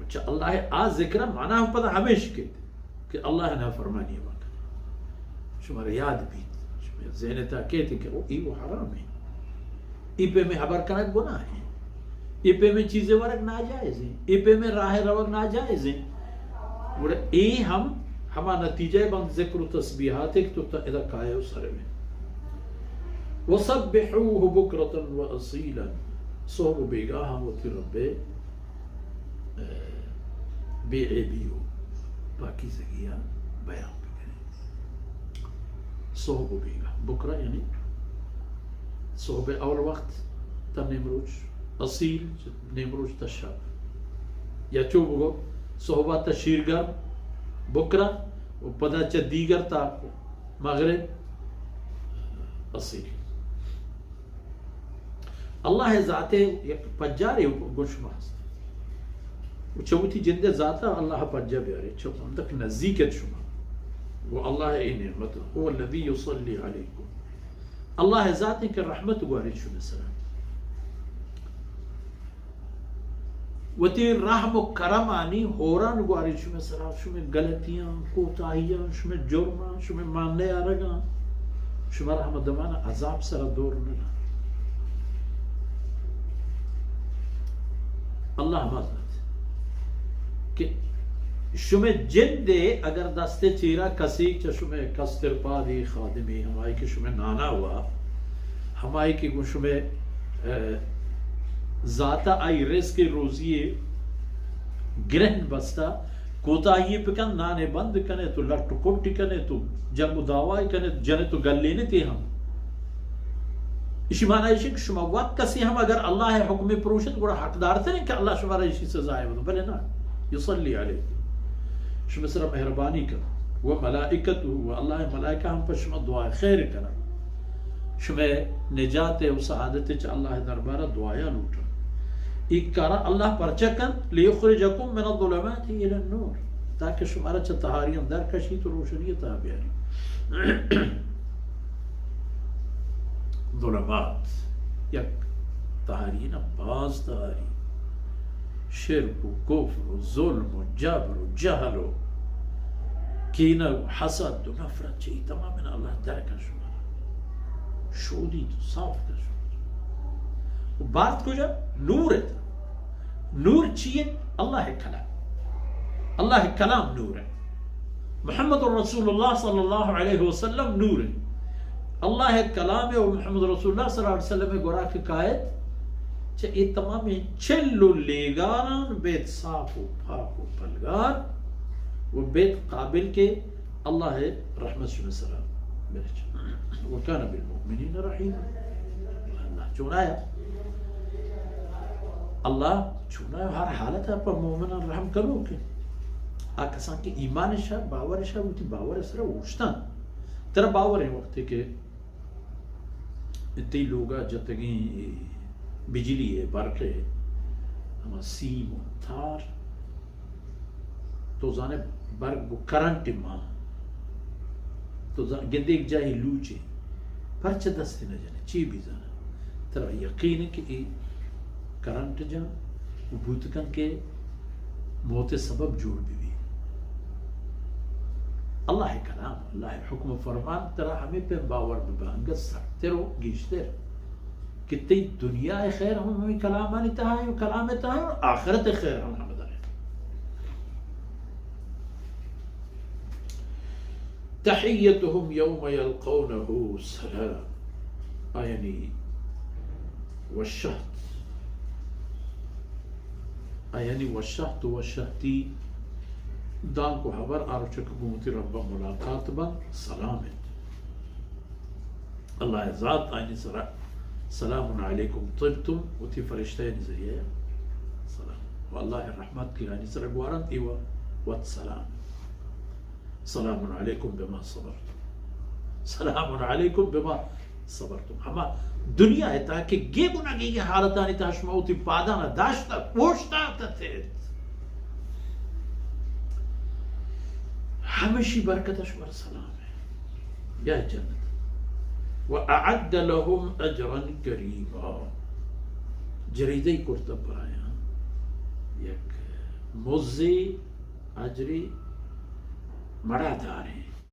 چہ اللہ ءِ آ ذکر ءِ مانا ہم پدا ہمیش کیت کہ اللہ ءِ نافرمانی مکن۔ شمارا یاد بیت، شمئے ذہن ءِ تہا کیت کہ او اے و حرام ایں۔ اے پیمیں ہبر کنگ گناہ ایں۔ اے پیمیں چیزے ورگ ناجائز ایں۔ اے پیمیں راہ ءَ روگ ناجائز ایں۔ گڑا اے ہم ہما نتیجہ بنت ذکر و تسبیحات کہ تو تا ادا کائے و سر میں۔ وسبحوه بكرة وأصيلا۔ صحب و بیگاہ ہم وتی رب ءِ، اے، بے عیبی و پاکیزگی ءَ بیان بکنیں۔ صحب و بیگاہ، بکرہ یعنی صحب اول وقت تا نیمروچ، اصیل نیمروچ تا شپ۔ یا چو بگو، صحبا تا شیرگرم، بکرہ، و پدا چہ دیگر تا مغرب، اصیل۔ اللہ ءِ ذات ءِ یک پجارے گوں شما ہست۔ و چہ وتی جند ءِ ذات ءَ اللہ ءَ پجا بیارے، چہ اندک نزیک ات شما۔ و اللہ ءِ اے نعمت، هو الذي يصلي عليكم۔ اللہ ءِ ذات ایں کہ رحمت گوارے شمئے سرا۔ وتی رحم و کرمانی ہوران گوارے شمئے سرا، شمئے غلطیاں، کوتاہیاں، شمئے جرماں، شمئے مان نیارگاں، شمارا ہما دمان ءَ عذاب سرا دور نہ دنت۔ اللہ ہما ذات کہ شمئے جندے اگر دست ءِ چیرا کسے چہ شمئے کستر پادے، خادمے، ہمائی کہ شمئے نانا وا، ہمائی کہ گوں شمئے، اے، ذاتا آئی رزق روزی گرہن بستا، کوتاہی پکن، نانے بند کنے تو، لٹ کٹ کنے تو، جنگ و دعوی کنے تو، جنے تو گلینے تے ہم۔ اشی معنی ایش کہ شما وت کسی ہم اگر اللہ ءِ حکم پروشت، گڑا حقدار ترین کہ اللہ شما را اشی سزا بدنت۔ بلے نا، یصلی علیکم، شما سرا مہربانی کن، و ملائکتہ، و اللہ ءِ ملائکہ ہم پر شما دعا خیر کنن، شما نجات و سعادت چہ اللہ ءِ دربارا دعایا لوٹن۔ اے کارا اللہ پرچہ کن؟ لیخرجکم من الظلمات الی النور، تاکہ شمارا چہ تہاریاں در کشیت و روشنی تہا بیاریت۔ ظلمات، یک تہاری نہ، باز تہاری۔ شرک و کفر و ظلم و جبر و جہل و کینہ و حسد و نفرت، چہ اے تمام اللہ در کن شمارا۔ شودیت و صاف کن شمارا۔ و بارت کجا؟ نور ات۔ نور چی ایں؟ اللہ ءِ کلام۔ اللہ ءِ کلام نور ایں۔ محمد رسول اللہ صلی اللہ علیہ وسلم نور ایں۔ اللہ ءِ کلام و محمد رسول اللہ صلی اللہ علیہ وسلم ءِ گورا کہ کائیت، چہ اے تمام چل و لیگاران بیت صاف و پاک و پلگار و بیت قابل کہ اللہ ءِ رحمت شمئے سرا برچ۔ وکان بالمؤمنین رحیما۔ اللہ چونایا، اللہ چونایا، ہر حالت ءَ پہ مومنان رحم کنوک ایں۔ آ کسان کہ ایمان شا، باور شا، وتی باور سرا اوشتان۔ ترا باور ایں وقتے کہ تئی لوگا جتگیں بجلی ءِ، برق ءِ، ہما سیم و تار، تو زانے برگ و کرنٹ مان۔ تو زان-، گندے یک جاہے لوچے، پرچہ دست نہ جنے، چی بی زانا؟ ترا یقین ایں کہ اے کرنٹ جان و بوت کن کہ موت سبب جوڑ بی بی۔ اللہ کلام، اللہ حکم و فرمان ترا ہمے پہ باور ببا، انگت سختر و گیشتر۔ کہ تئی دنیا ءِ خیر ہم ہمے کلامانی تہا ایں و کلام ءِ تہا ایں و آخرت ءِ خیر ہم ہمدا ایں۔ تحیتهم یوم یلقونه سلام۔ آیانی وشہت، آیانی وشہت و وشہتی دانک و ہبر آ روچ کہ گوں وتی رب ءَ ملاقات بنت، سلام انت۔ اللہ ءِ ذات آیانی سرا سلام علیکم طبتم، وتی فرشتہانی ذریعہ ءَ سلام۔ و اللہ ءِ رحمت کہ آیانی سرا گوارنت، اے و-، وت سلام۔ سلام علیکم بما صبرتم۔ سلام علیکم بما صبرتم۔ ہما دنیا ءِ تہا کہ گیگ و نگیگیں حالتانی تہا شما وتی پادانا داشتگ، اوشتاتگ ات، ہمیشی برکت شمارا سلام ایں۔ یا جنت۔ و اعد لهم اجرا کریما۔ جریدہ ئی کرتہ پرایاں یک مزی اجری مڑاداریں۔